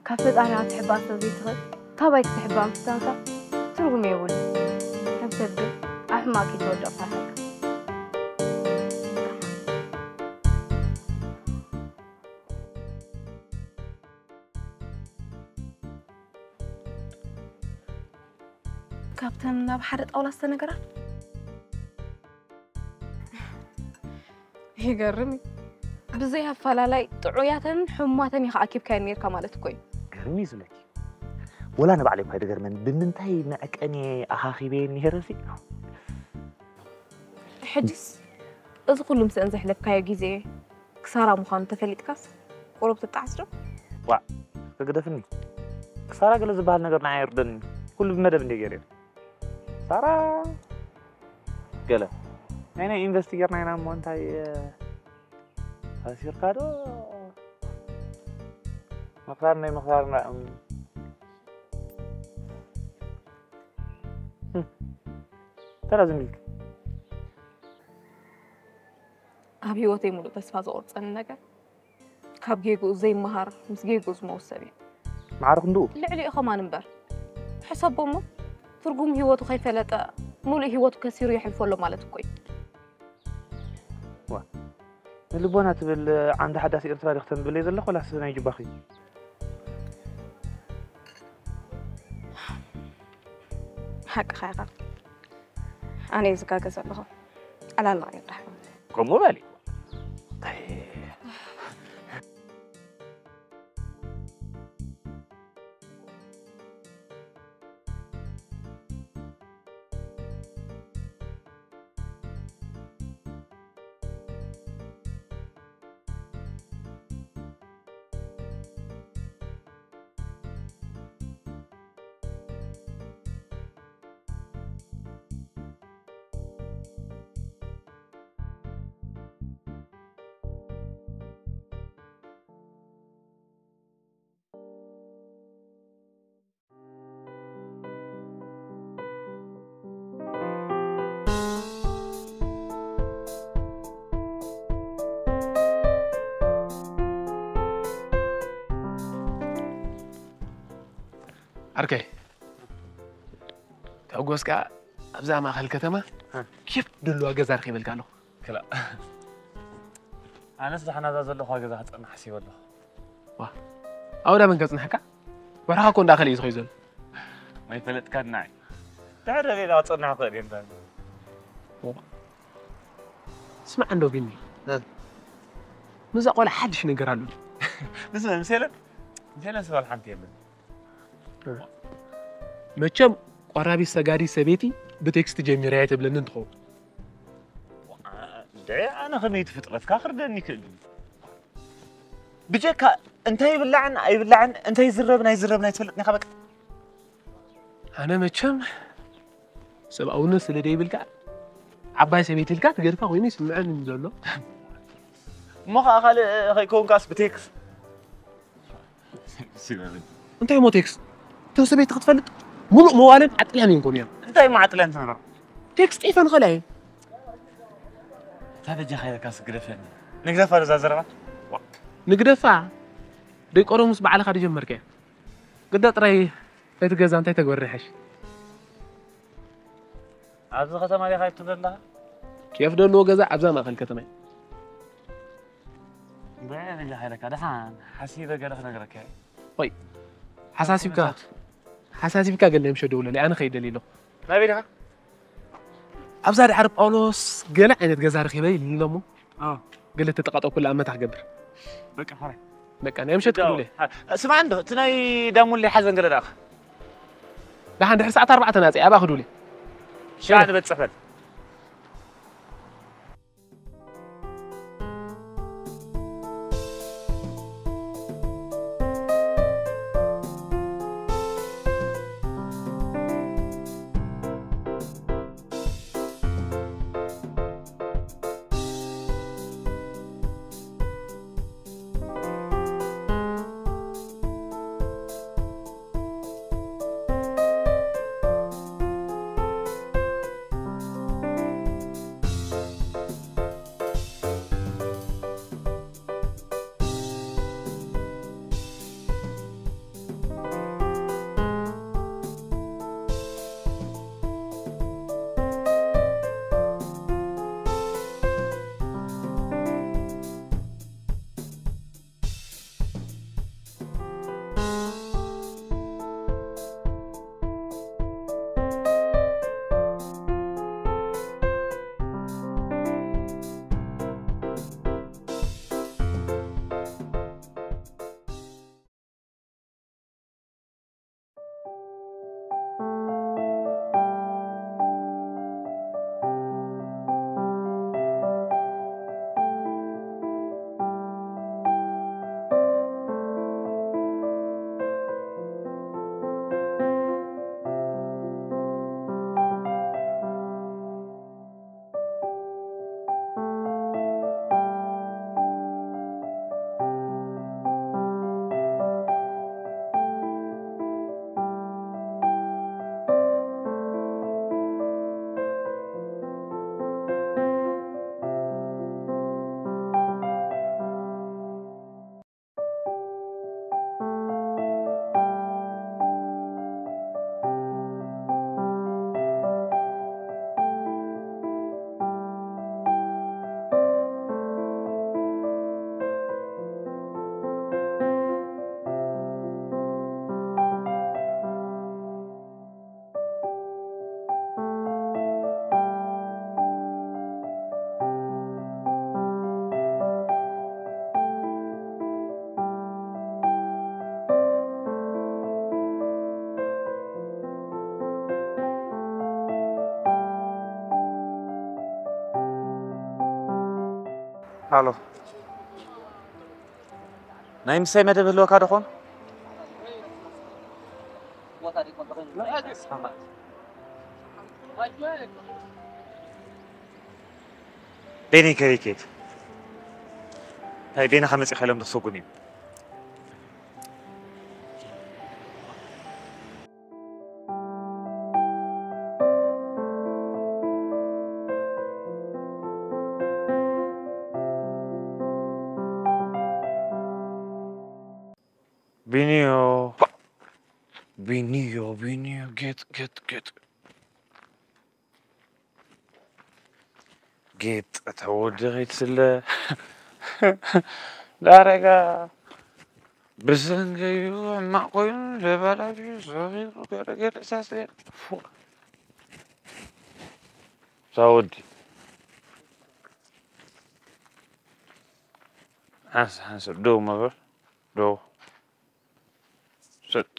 ካብ ፈጣሪኻ ክትሕባእ ስለ ዘይትኽእል፣ ካባይ ክትሕባእ ምፍታንካ ትርጉም የብሉን። ከም ሰብ ግን ኣብ ሕማቕ ከይትወድቕ እፈርሓካ። ካብተን ናብ ሓደ ጣውላ ዝተነገራ? ይገርም እዩ። ብዘይ ኣፈላላይ ጥዑያተንን ሕሙማተን ኢኻ ኣኪብካየን ነይርካ ማለት እኮ እዩ። ግርም እዩ ዝብለኪ። ወላ ንባዕለይ እኳ ይገርመኒ፣ ብምንታይ መዕቀኒ ኣኻኺበየን ነይረሲ? ሕጅስ እዚ ኩሉ ምስአን ዘሕለፍካዮ ግዜ ክሳራ ምዃኑ ተፈሊጥካስ ቁሩብ ትጣዓስ ዶ? ዋዕ፣ ከግደፍኒ። ክሳራ ገለ ዝበሃል ነገር ንዓይ ኣይርደንን። ኩሉ ብመደብ እንድየ ገይረዮ። ሳራ ገለ ናይ ናይ ኢንቨስት ጌርና ኢና እሞ እንታይ፣ እ፣ ከሲርካ ዶ? ምኽሳር ናይ ምኽሳር እንዳ፣ እም። ህም። ተራ ዝም ኢልክ። ኣብ ህይወተይ ሙሉእ ተስፋ ዘቑርጸኒ ነገር፣ ካብ ጌግኡ ዘይመሃር፣ ምስ ጌግኡ ዝመውት ሰብ እዩ። መዓረ ክንድኡ? ልዕሊኡ ኸማን እምበር። ሕሰቦ እሞ፣ ትርጉም ህይወቱ ከይፈለጠ፣ ሙሉእ ህይወቱ ከሲሩ የሕልፎ ኣሎ ማለት እኮ እዩ። ዋ፣ ንልቦና ትብል ዓንዲ ሓዳስ ኤርትራ ዲኺ ተንብለይ ዘለኺ፣ ወላስ ናይ ጁባኺ? ሓቅኻ ኢኻ። ኣነ እየ ዝጋገ ዘለኹ። ኣላልቕ እየ ዳሕሮም። ከምኡ በሊ። ዓርከይ፣ ተሐጎስካ ኣብዛ ማእኸል ከተማ እ። ኬፍ ድልዋ ገዛ ረኺበልካ ኣለኹ። ክላእ። ኣነስ ዳሕና እዛ ዘለኹዋ ገዛ ክጸንሕ ሓሲበ ኣለኹ። ዋ፣ ኣብ እንዳ መን ከጽንሐካ? ወርሓ እኮ እንዳኸለ እዩ ዝኸይድ ዘሎ። ኣይፈለጥካን ንዓይ። ድሕሪ ሌላ ክጸንሕ ይኽእል እየ እንታ። ዋ። ስማዕ እንዶ ቢኒ። እ። ምስዛ ቆልዓ ሓድሽ ነገር ኣሎ። ንስመ፣ ምስ ሄለን፣ ምስ ሄለን ዝበሃል ሓንቲ የለን። መቸም ቆራቢት ሰጋዲት ሰበይቲ ብቴክስት ጀሚረያ ትብለኒ እንትኸውን። እንደ ኣነ ከመይ ትፍጥረትካ ክርደኒ ይክእል እዩ። ብጀካ እንታይ ይብላዕን ኣይብላዕን፣ እንታይ ይዝረብን ኣይዝረብን ኣይትፈልጥን ኢኻ በቃ። ኣነ መቸም ሰብኣውነት ስለ ደይብልካ ዓባይ ሰበይቲ ኢልካ ትገድፋ ኮይኑ ይስምዐኒ ዘሎ። እሞ ኸዓ ካልእ ከይከውንካስ ብቴክስ እንታይ እሞ ቴክስ? እቶም ሰበይቲ ክትፈልጥ ሙሉእ መዋልን ዓጥልያን እዮም ኮኑ እዮም። እንታይ እሞ ዓጥልያን ትነግሮ? ቴክስ ጢፈ ንኸላ እየ። እታ በጃኻ ኢለካ ስግደፈኒ። ንግደፋ ዶ እዛ ዘረባ? ንግደፋ? ደይቀደሙስ ባዕልኻ ድጀመርከያ። ግዳ ጥራይ እቲ ገዛ እንታይ ተግበርና ይሓይሽ? ኣብዚ ከተማ ዲኻ ትብል ዘለኻ? ኬፍ ደለዎ ገዛ ኣብዛ ማእኸል ከተማ እዩ። በጃኻ ኢለካ ደሓን ሓሲበ ገለ ክነግረካ እየ። ወይ ሓሳሲብካ ሓሳሲብካ ገለ ምሸ ደውለለይ ኣነ ከይደሊ ኣለኹ። ናበይ ዲኻ? ኣብዛ ድሓር ጳውሎስ ገለ ዓይነት ገዛ ረኺበ ኢሉኒ ኣሎ እሞ ገለ ተጠቃጠኩላ ኣብ መታ ክገብር። በቃ ሓራይ። በቃ ናይ ምሸት ክዱለ። ስማዕ እንዶ እቲ ናይ ዳሙሌ ሓዘን ገለ ደኣኻ። ደሓን ድሕሪ ሰዓት ኣርባዕተ ናፀ ኣብኣ ክዱለ። ሽዓ ንበፅሕ በል። ሃሎ ናይ ምሳይ መደብ ህልወካ ዶ ኾን? ቤኒ ከሪኬት ታይ ቤኒ ከመፂ ከሎም ተሰጉን እዩ። ቢኒዮ ቢኒዮ ቢኒዮ ጌጥ ጌጥ ጌጥ ጌጥ ተወዲ ከይትስለ ዳረጋ ብሰንገዩ ሕማቕ ኮይኑ ዘበላሹ ሰኺሩ ገለገለ ሳስለ ሳወዲ ሓንስ ሓንስ ደው መበር ደው ሰጥ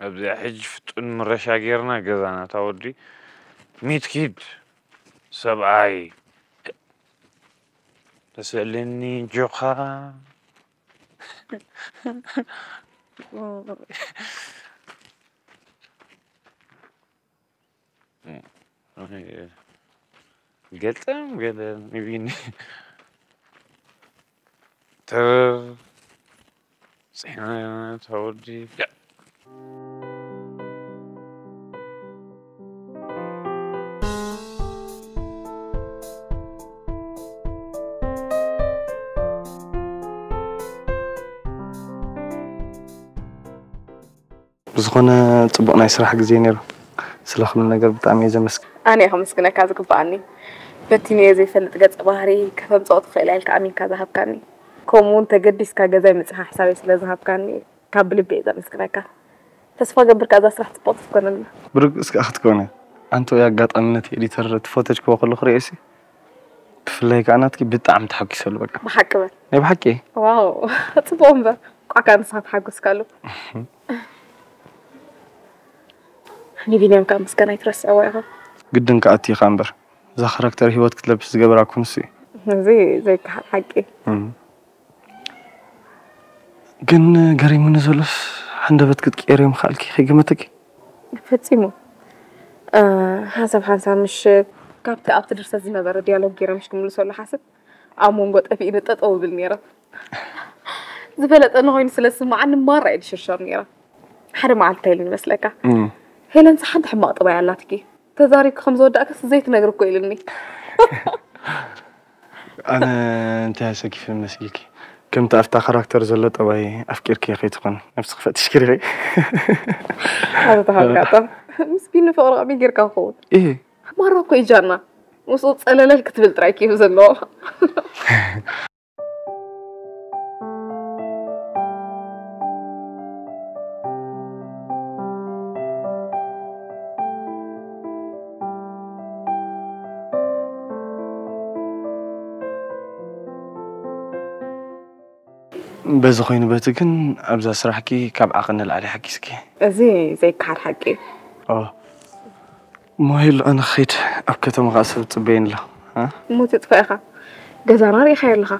ኣብዚኣ ሕጂ ፍጡን ምረሻ ጌርና ገዛና ታወዲ ሚትኪድ ሰብኣይ ተሰልኒ ጆኻ ገልጠም ገለ ንቢኒ ተረር ጽሕና ተወዲ ብዝኾነ ጽቡቕ ናይ ስራሕ ግዜ ነይሩ። ስለ ኩሉ ነገር ብጣዕሚ እየ ዘመስግን። ኣነ እየ ከመስግነካ ዝግብኣኒ። በቲ ንየ ዘይፈልጥ ገጸ ባህሪ ከተምጽኦ ትኽእል ኢልካ ኣሚንካ ዝሃብካኒ፣ ከምኡ እውን ተገዲስካ ገዛይ ምጽኻ ሓሳበይ ስለ ዝሃብካኒ ካብ ብልቢ እየ ዘመስግነካ። ተስፋ ገብርካ እዛ ስራሕ ጽቡቕ ክትኮነልና። ብርግጽ ከኣ ክትኮነ። ኣንተ ወይ ኣጋጣሚ ነቲ ኤዲተር እቲ ፎቶጅ ክቦ ከለኹ ርእየሲ ብፍላይ ከኣ ናትኪ ብጣዕሚ ተሓጒሰሉ በቃ። ብሓቂ በል። ናይ ብሓቂ? ዋው፣ ጽቡቕ እምበር። ቋዕካ ንስኻ ተሓጎስካሉ። ንቢንያም ከኣ ምስጋና ኣይትረስዕዎ ኢኻ። ግድን ከኣ ኣትይኻ እምበር። እዛ ካራክተር ህይወት ክትለብስ ዝገበራ እኮ ንሱ እዩ። እዚ ዘይከሓድ ሓቂ። እም። ግን ገሪሙኒ ዘሎስ፣ ሃንደበት ክትቅየሪ ምኽኣልኪ ከይገመተኪ? ፈጺሙ። እ፣ ሓንሳብ ሓንሳብ ምሽ ካብቲ ኣብቲ ድርሰት ዝነበረ ዲያሎግ ገይረ ምሽ ክምልሰሉ ሓስብ፣ ኣብ መንጎ ጠፊእኒ ጠጠው እብል ነይረ። ዝበለጠኒ ኮይኑ ስለ ዝስምዓኒ ማራ እየ ዝሽርሸር ነይረ። ሓደ መዓልቲ እንታይ ኢሉኒ መስለካ? እም። "ሄለንስ ሓንቲ ሕማቕ ጠባይ ኣላትኪ፣ ተዛሪብኪ ከም ዝወዳእክስ ዘይትነግሪ እኮ" ኢሉኒ። ኣነ እንታይ ኣሰኪፍኒ መሲልኪ? ከምቲ ኣብታ ካራክተር ዘሎ ጠባይ ኣፍቂርኪ ከይትኾን ነብስኺ ፈቲሽኪ ርኺ። ኣረ ተሃልካታ። ምስ ቢኒ ፍቕሪ ከመይ ጌርካ ክኸውን? እህ። ማራ እኮ እዩ ጃና። ምስኡ ጸለለል ክትብል ጥራይ ክዩ ዘለዎ። በዚ ኮይኑ በቲ ግን ኣብዛ ስራሕኪ ካብ ዓቕን ንላዕሊ ሓጊዝኪ። እዚ ዘይከሓድ ሓቂ እዩ። ኦ፣ እሞ ሄሉ፣ ኣነ ክኸይድ፣ ኣብ ከተማ ከኣ ሰብ ጽበየኒ ኣሎ። እ? እሞ ትጥፋእ ኢኻ። ገዛና ርኢኻዮ ኣለኻ።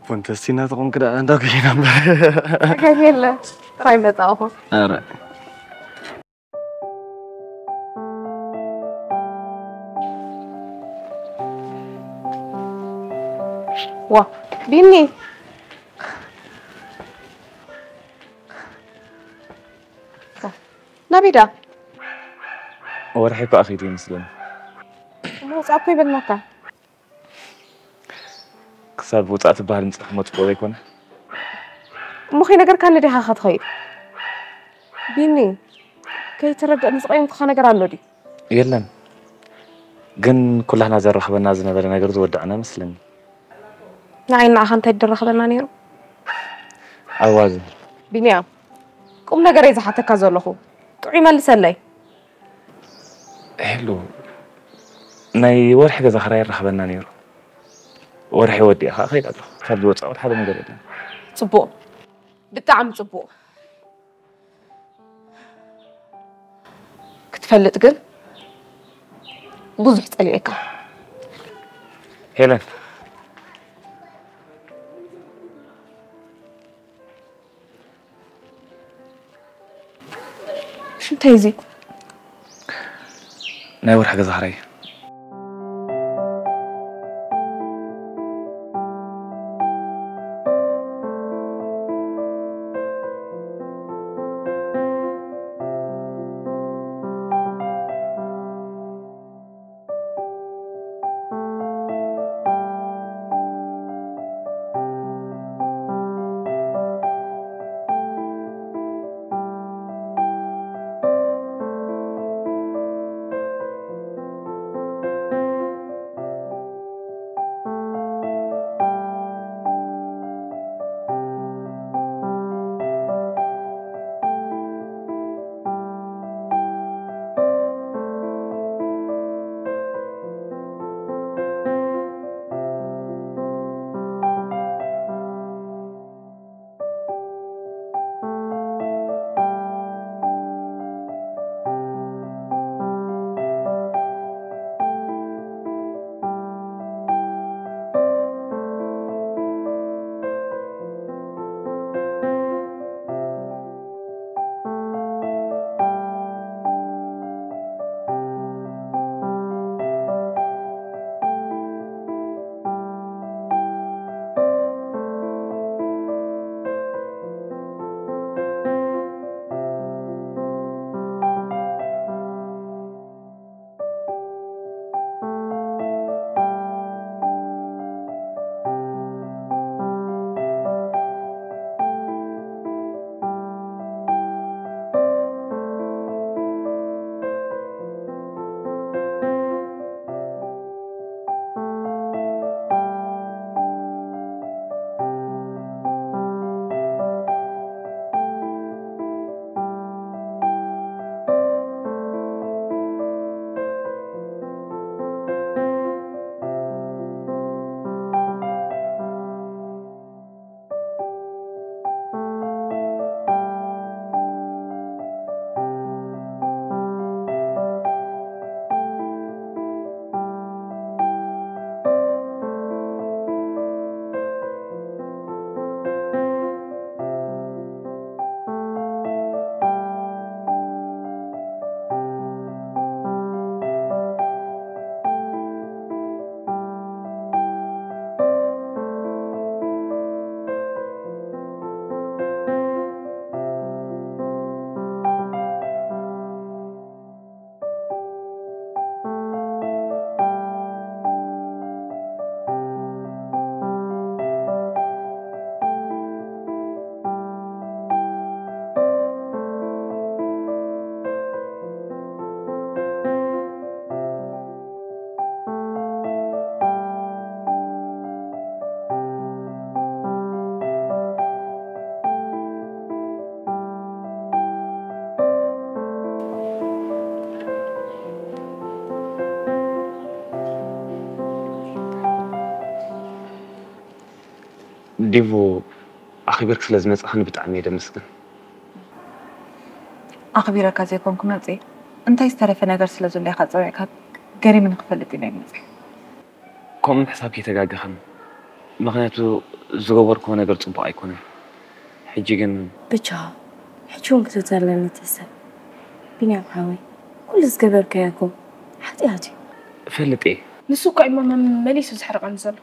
ፎንተስቲና ተኾንክ ደኣ እንዳ ኮይና እምበር። ጸገም የለ። ጥራይ መጻእኹ። ኣረ። ዋ፣ ቢኒ። ናበይ ደኣ? ወርሒ እኮ ኣኺዱ ይመስለኒ። እሞ ውጻእ እኮ ይበልናካ። ክሳብ ውጻእ ትበሃል ምጽእ ክመጽእ ዘይኮነ። እሞ ከይነገርካኒ ዲኻ ክትኸይድ? ቢኒ፣ ከይትረድእኒ ዝቐየምኩኻ ነገር ኣሎ ድዩ? የለን። ግን ኩላህና ዘራኽበና ዝነበረ ነገር ዝወዳእና መስለኒ። ንዓይ ንዓኻ እንታይ ደራኽበና ነይሩ? ኣዋዝ። ቢንያም፣ ቁም ነገር እየ ዝሓተካ ዘለኹ። ጥዑይ መልሰለይ። ሄሉ፣ ናይ ወርሒ ገዛ ክራይ ይራኸበና ነይሩ። ወርሒ ወዲኣ ከዓ ከይድ ኣለኹ። ካብ ዝወፃእ ሓደ ነገር የለን። ጽቡቕ። ብጣዕሚ ጽቡቕ። ክትፈልጥ ግን ብዙሕ ጸሊኤካ። ሄለን። እንታይ እዚ? ናይ ወርሒ ገዛ ክራይ። ዲቡ፣ ኣኽቢርክ ስለ ዝመጻኽኒ ብጣዕሚ እየ ደመስግን። ኣኽቢረካ ዘይኮንኩ መጽእ እንታይ ዝተረፈ ነገር ስለ ዘሎ ኢኻ ጸዊዕካ? ገሪምኒ ክፈልጥ ኢለ እየ መጽእ። ከምኡ ምሕሳብ ከይተጋገኸን፣ ምኽንያቱ ዝገበርክዎ ነገር ጽቡቕ ኣይኮነን። ሕጂ ግን ብቻ ሕጂ እውን ክትተለኒ ተሰብ። ቢንያም ሓወይ፣ ኩሉ ዝገበርካዮ እኮ ሓጢኣት እዩ። እፈልጥ እየ። ንሱ እኮ እዩ መ- መሊሱ ዝሕርቐኒ ዘሎ።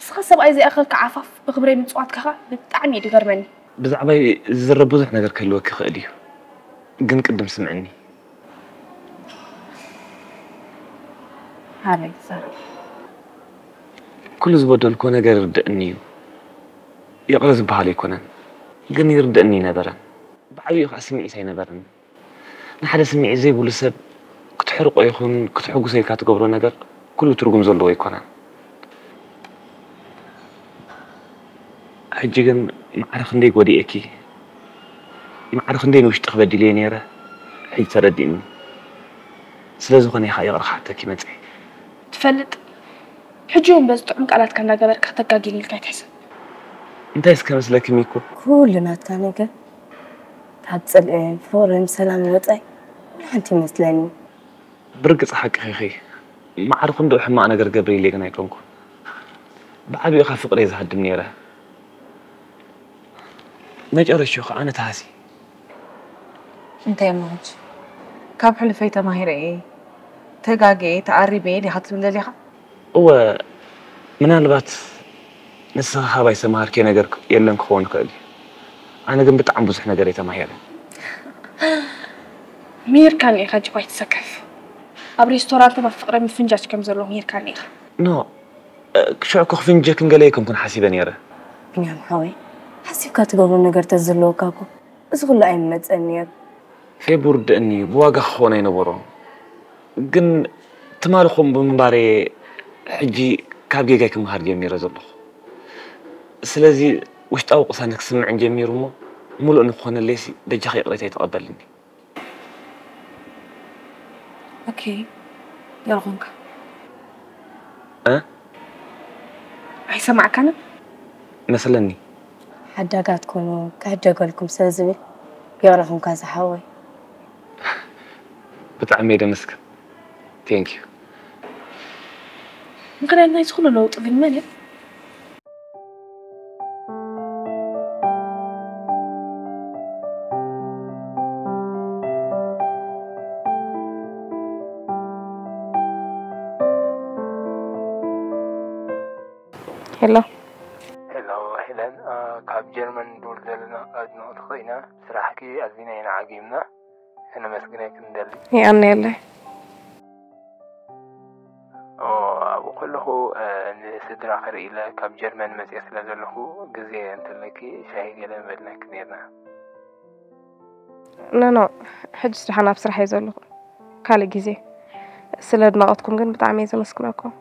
ንስኻ ሰብኣይ ዘይኣኸልካ ዓፋፍ ብኽብረይ ምፅዋትካ ኸዓ ብጣዕሚ እዩ ዝገርመኒ። ብዛዕባይ ዝዝረብ ብዙሕ ነገር ክህልወኪ ይኽእል እዩ፣ ግን ቅድም ስምዕኒ። ሓረይ ክዛረብ ኩሉ ዝበደልኩዎ ነገር ይርድእኒ እዩ። ይቕረ ዝበሃል ኣይኮነን፣ ግን ይርድእኒ ኣይነበረን። ብዓብዩ ከዓ ስምዒት ኣይነበረን። ንሓደ ስምዒት ዘይብሉ ሰብ ክትሕርቆ ይኹን ክትሕጉሶ ኢልካ ትገብሮ ነገር ኩሉ ትርጉም ዘለዎ ኣይኮነን። ሕጂ ግን ማዕረ ክንደይ ጎዲኤኪ፣ ማዕረ ክንደይ ንውሽጥኺ በዲለዮ ነይረ፣ ሕጂ ተረዲእኒ። ስለ ዝኾነ ኢኻ ይቕረ ክሓተኪ መፅኤ። ትፈልጥ፣ ሕጂ እውን በዚ ጥዑም ቃላትካ እንዳገበርካ ከተጋጊኒ ኢልካ ኣይትሕሰብ። እንታይ እስከ መስለኪ ሚኩ? ኩሉ ናትካ ነገር ካብ ፅልእን ፍቕርን ሰላምን ወፃኢ ወላ ሓንቲ ይመስለኒ። ብርግፅ ሓቅኺ ኢኺ። ማዕረ ክንድኡ ሕማቕ ነገር ገብረ ኢለ ግን ኣይኮንኩን። ብዓብዩ ኢኻ ፍቕረይ ዝሃድም ነይረ። መጨረሽኡ ከዓ ነቲ ሃሲ። እንታይ እሞ ሕጂ ካብ ሕሉፈይ ተማሂረ እየ ተጋግየ ተኣሪበ እየ ዲኻ ትብል ደሊኻ? እወ፣ ምናልባት ንስኺ ካባይ ዝተምሃርክዮ ነገር የለን ክኸውን ይኽእል እዩ። ኣነ ግን ብጣዕሚ ብዙሕ ነገር እየ ተማሂረ። ምሂርካኒ ኢኻ ጅባ ኣይትሰከፍ። ኣብ ሬስቶራንት ኣብ ፍቕሪ ምፍንጃጅ ከም ዘሎ ምሂርካኒ ኢኻ። ኖ፣ ሽዑ እኮ ክፍንጀክን ገለ ኣይኮንኩን ሓሲበ ነይረ። ቢንያም ሓወይ፣ ሓሲብካ ትገብሮ ነገር ተዝህልወካ እኮ እዚ ኩሉ ኣይምመፀን ነይሩ። ፌቡ ርድእኒ፣ ብዋጋ ክኸውን ኣይነበሮን። ግን ትማሊ ከምኡ ብምንባረየ ሕጂ ካብ ጌጋይ ክመሃር ጀሚረ ዘለኹ። ስለዚ ውሽጣዊ ቅሳነት ክስምዕን ጀሚሩ እሞ ምሉእ ንክኾነለይሲ በጃኺ ይቕሬታ ይተቐበልኒ። ኦኬ፣ ይረኹምካ። እ? ኣይሰማዕካንን? መስለኒ። ሓዳጋት ኮኑ ክሕደገልኩም ስለ ዝብል ይቕረኹምካ ዝሓወይ። ብጣዕሚ እየ ደመስግን። ቴንክ ዩ። ምኽንያት ናይዚ ኩሉ ለውጢ ግን መን እያ? ሄሎ። ሄሎ ሄለን፣ አ፣ ካብ ጀርመን ንድውል ዘለና ኣድንቖትኺ ኢና። ስራሕኪ ኣዚና ኢና ዓጊብና። ከነመስግነኪ ንደሊ። የቐንየለይ። ኦ፣ ኣብኡ ከለኹ፣ አ፣ ንስድራ ክርኢ ኢለ ካብ ጀርመን መፅየ ስለ ዘለኹ ግዜ እንተለኪ ሻሂ ገለ ምበልናኪ ነይርና። ኖ ኖ፣ ሕጅስ ደሓን ኣብ ስራሕ እየ ዘለኹ። ካልእ ግዜ። ስለ ኣድናቖትኩም ግን ብጣዕሚ እየ ዘመስግነኩም።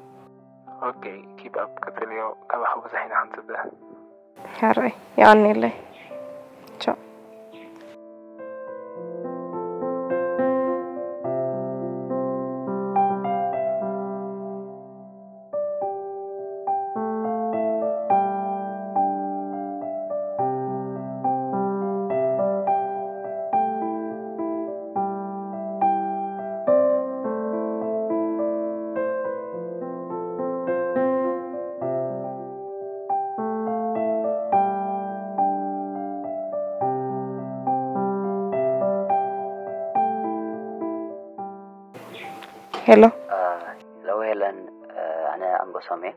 ኦኬ፣ ኪፕ ኣፕ፣ ቀጽልዮ፣ ካባኺ ብዙሕ ኢና ክንጽበ። ሕራይ፣ የቐንየለይ። ቻው። ሄሎ። ሄሎ ሄለን፣ ኣነ ኣንጎሶም እየ።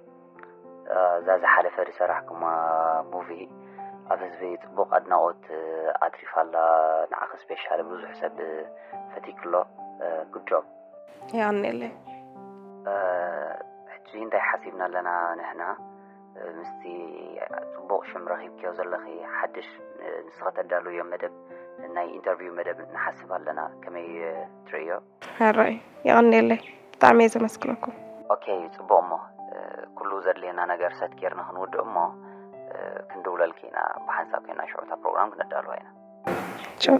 እዛ ዝሓለፈ ዝሰራሕኩማ ሙቪ ኣብ ህዝቢ ፅቡቕ ኣድናቖት ኣትሪፋ ኣላ። ንዓኺ ስፔሻሊ ብዙሕ ሰብ ፈቲክሎ። ጉድ ጆብ። የቐንየለይ። ሕጂ እንታይ ሓሲብና ኣለና ንሕና ምስቲ ፅቡቕ ሽም ረኺብክዮ ዘለኺ ሓድሽ ንስኺ ተዳልውዮ መደብ ናይ ኢንተርቪው መደብ ንሓስብ ኣለና። ከመይ ትርእዮ? ሕራይ፣ የቐንየለይ። ብጣዕሚ እየ ዘመስግነኩም። ኦኬ፣ ፅቡቕ እሞ ኩሉ ዘድልየና ነገር ሰት ጌርና ክንውድእ እሞ ክንድውለልኪ ኢና። ብሓንሳብ ኮይና ሽዑ እታ ፕሮግራም ክነዳልዋ ኢና። ቻው።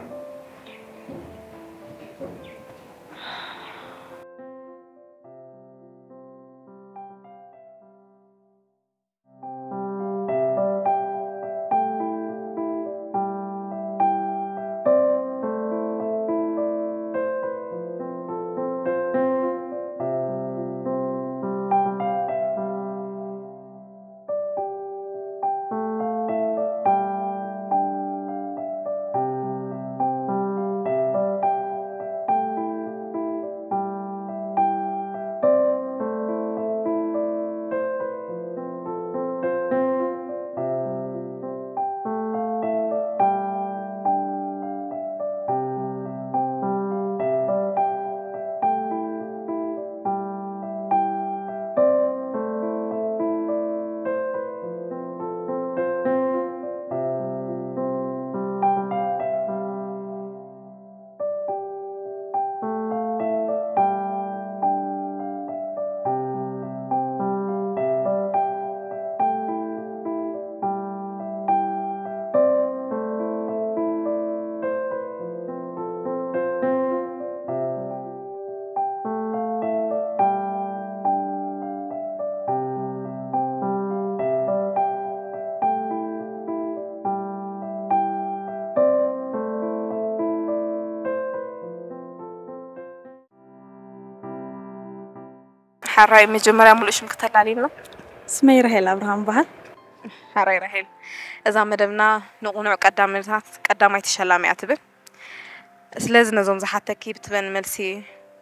ሓራይ መጀመርያ ሙሉእ ሽም ክተላልይና? ስመይ ራሄል ኣብርሃም በሃል። ሓራይ ራሄል፣ እዛ መደብና ንቑኑዕ ቀዳምነታት ቀዳማይ ተሸላሚ እያ ትብል። ስለዚ ነዞም ዝሓተኪ ብትበኒ መልሲ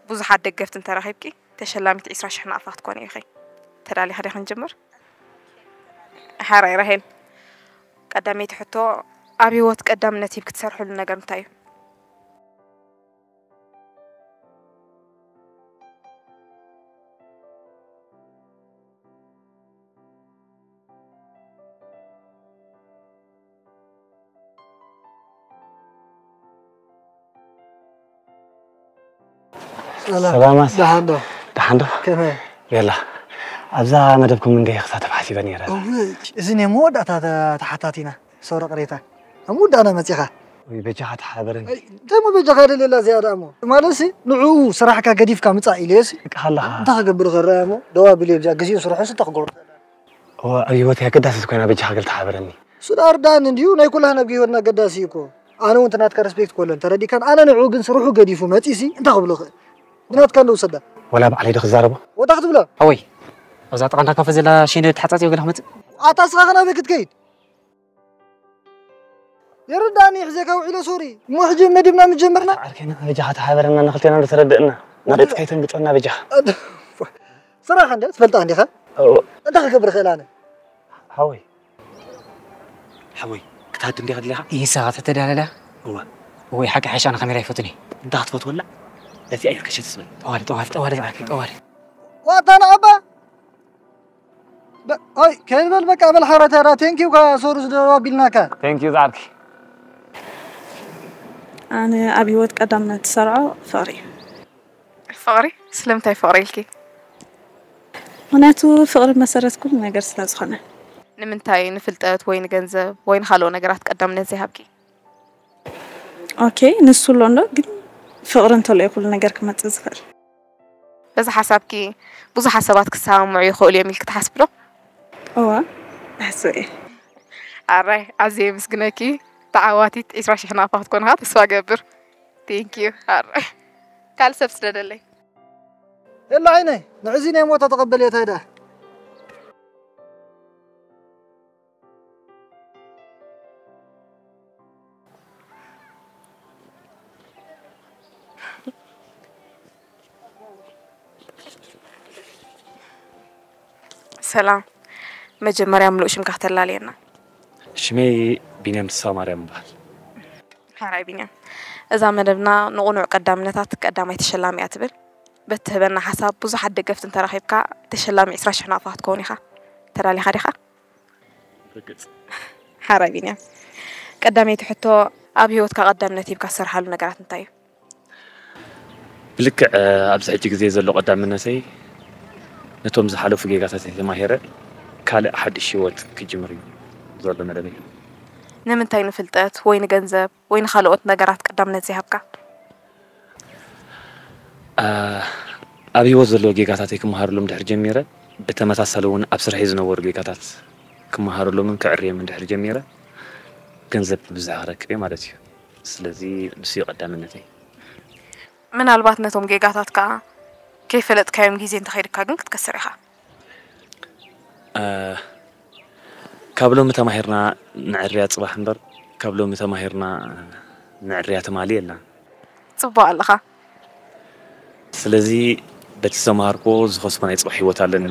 ብዙሓት ደገፍቲ እንተረኺብኪ ተሸላሚት ዕስራ ሽሕ ናቕፋ ክትኮኒ ኢኺ። ተዳሊኻ ዲኺ ንጅምር? ሓራይ ራሄል፣ ቀዳመይቲ ሕቶ፣ ኣብ ህይወት ቀዳምነት ሂብኪ ትሰርሕሉ ነገር እንታይ እዩ? ሰላም ሰላማት ደሓን ዶ ደሓን ዶ ከመይ የላ ኣብዛ መደብኩም እንደ ክሳተፍ ሓሲበ ነይረ እዚ ናይ መወዳእታ ተሓታቲና ሰውረ ቅሬታ ኣብ መወዳእና መፂኻ ወይ በጃኻ ተሓበረኒ እንታይ ሞ በጃኻ ደለላ እዚኣ ደኣ ሞ ማለት ሲ ንዕኡ ስራሕካ ገዲፍካ ምፃእ ኢለ ሲ ቃልኻ እንታይ ክገብር ኸረያ ሞ ደዋ ቢል ብዚኣ ግዜኡ ስርሑ ሲ እንታይ ክገብሩ ኣብ ህይወት ኣገዳሲ ኮይና በጃኻ ገል ተሓበረኒ ሱዳ እርዳን እንዲዩ ናይ ኩላህና ኣብ ህይወትና ኣገዳሲ እዩ እኮ ኣነ እውን ትናትካ ሬስፔክት ኮለን ተረዲካን ኣነ ንዕኡ ግን ስርሑ ገዲፉ መፂ ሲ እንታይ ክብሎ ኽእል ብናትካ እንደ ውሰዳ ወላ ባዕለይ ዶ ክዛረቦ ወታ ክትብሎ ኣወይ ኣብዛ ጥቓ እንዳ ካፈ ዘላ ሸንደ ተሓፃፂዮ ገለ ክመፅእ ኣታ ስኻ ኸናበይ ክትከይድ የርዳእኒ ሕዜካ ውዒለ ሶሪ እሞ ሕጂ መዲብና ምጀመርና ዓርከና በጃኻ ተሓበረና ንክልቴና ዶ ተረድእና ንቕፅካይ ተንግፀና በጃኻ ስራሕ እንደ ትፈልጣ እንዲኻ እንታይ ክገብር ክእል ኣነ ሓወይ ሓወይ ክትሃድም ዲኻ ድሌኻ ኢሳ ተተዳለላ እወ ወይ ሓቂ ሓሻ ኣነ ካሜራ ይፈቱኒ እንታይ ክትፈትወላ ነቲ ኣይርከሸት ስበል ጠዋል ጠዋል ጠዋል ዝዓርኪ ጠዋል ዋታ ንዓባ ኦይ ከይበል በቃ በል ሓረተራ ቴንኪዩ ካ ሶሩ ዝደዋ ቢልናካ ቴንኪዩ ዝዓርኪ ኣነ ኣብ ህይወት ቀዳምነት ዝሰርዖ ፍቕሪ እዩ ፍቕሪ ስለምንታይ ፍቕሪ ኢልኪ ምክንያቱ ፍቕሪ መሰረት ኩሉ ነገር ስለ ዝኾነ ንምንታይ ንፍልጠት ወይ ንገንዘብ ወይ ንካልኦ ነገራት ቀዳምነት ዘይሃብኪ ኦኬ ንሱ ኣሎ እንዶ ግን ፍቕሪ እንተሎ እዩ ኩሉ ነገር ክመፅእ ዝኽእል በዚ ሓሳብኪ ብዙሓት ሰባት ክሰማምዑ ይኽእሉ እዮም ኢልኪ ትሓስቢ ዶ እዋ እሕስብ እየ ኣራይ ኣዝየ የመስግነኪ ተዓዋቲት ዒስራ ሽሕ ናቕፋ ክትኮንኻ ተስፋ ገብር ቴንኪዩ ኣራይ ካልእ ሰብ ስደደለይ የላ ዓይነይ ንዕዚ ናይ ሞታ ተቐበልዮ እንታይ ደኣ ሰላም መጀመርያ ምሉእ ሽምካ ክተላልየና ሽመይ ቢንያም ተስፋ ማርያም ይበሃል ሓራይ ቢንያም እዛ መደብና ንቑኑዕ ቀዳምነታት ቀዳማይ ተሸላሚ እያ ትብል በትህበና ሓሳብ ብዙሓት ደገፍቲ እንተረኺብካ ተሸላሚ ዕስራ ሽሕ ናቕፋ ክትከውን ኢኻ ተዳሊኻ ዲኻ ሓራይ ቢንያም ቀዳመይቲ ሕቶ ኣብ ህይወትካ ቀዳምነት ሂብካ ዝሰርሓሉ ነገራት እንታይ እዩ ብልክዕ ኣብዚ ሕጂ ግዜ ዘሎ ቀዳምነተይ ነቶም ዝሓለፉ ጌጋታት ተማሂረ ካልእ ሓድሽ ህይወት ክጅምር እዩ ዘሎ መደበይ ንምንታይ ንፍልጠት ወይ ንገንዘብ ወይ ንኻልኦት ነገራት ቀዳምነት ዘይሃብካ ኣብ ህይወት ዘለዉ ጌጋታተይ ክመሃረሎም ድሕር ጀሚረ ብተመሳሳሊ እውን ኣብ ስርሐይ ዝነበሩ ጌጋታት ክመሃረሎምን ክዕርየምን ድሕር ጀሚረ ገንዘብ ብብዝሒ ክረክብ እየ ማለት እዩ ስለዚ ንሱ እዩ ቀዳምነተይ ምናልባት ነቶም ጌጋታትካ ከይፈለጥካዮም ግዜ እንተኸይድካ ግን ክትከስር ኢኻ ካብ ሎሚ ተማሂርና ንዕርያ ፅባሕ እምበር ካብ ሎሚ ተማሂርና ንዕርያ ትማሊ የላን ፅቡቅ ኣለኻ ስለዚ በቲ ዝተምሃርኮ ዝኸስቦ ናይ ፅባሕ ህይወት ኣለኒ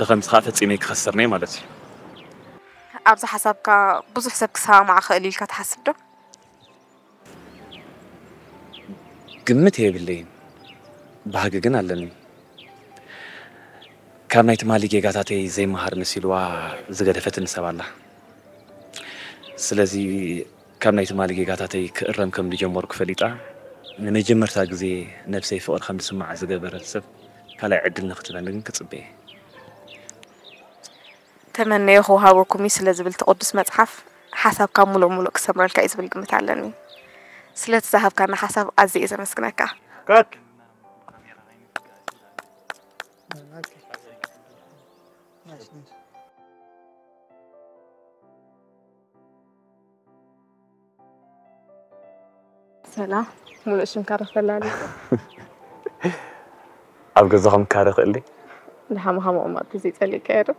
ብኸምዚ ከዓ ፈፂመ ክኸስርነይ ማለት እዩ ኣብዚ ሓሳብካ ብዙሕ ሰብ ክሰማማዕ ክእል ኢልካ ትሓስብ ዶ ግምት የብለይን ባህጊ ግን ኣለኒ ካብ ናይ ትማሊ ጌጋታተይ ዘይመሃር መሲልዋ ዝገደፈትኒ ሰብ ኣላ ስለዚ ካብ ናይ ትማሊ ጌጋታተይ ክእረም ከም ዝጀመርኩ ፈሊጣ ንመጀመርታ ግዜ ነብሰይ ፍቕሪ ከም ዝስምዓ ዝገበረ ሰብ ካልኣይ ዕድል ንክትበኒ ግን ክፅበየ ተመነዮ ክወሃበኩም እዩ ስለ ዝብል እቲ ቅዱስ መጽሓፍ ሓሳብካ ሙሉእ ሙሉእ ክሰምረልካ እዩ ዝብል ግምት ኣለኒ። ስለቲ ዝሃብካና ሓሳብ ኣዝየ እየ ዘመስግነካ። ሰላም፣ ሙሉእ ሽምካ ዶ ክተላልየና? ኣብ ገዛኹም ካረ ክእል ድዩ? ንሓመኻ ምቕማጥ ተዘይጸሊእካዮ ዶ?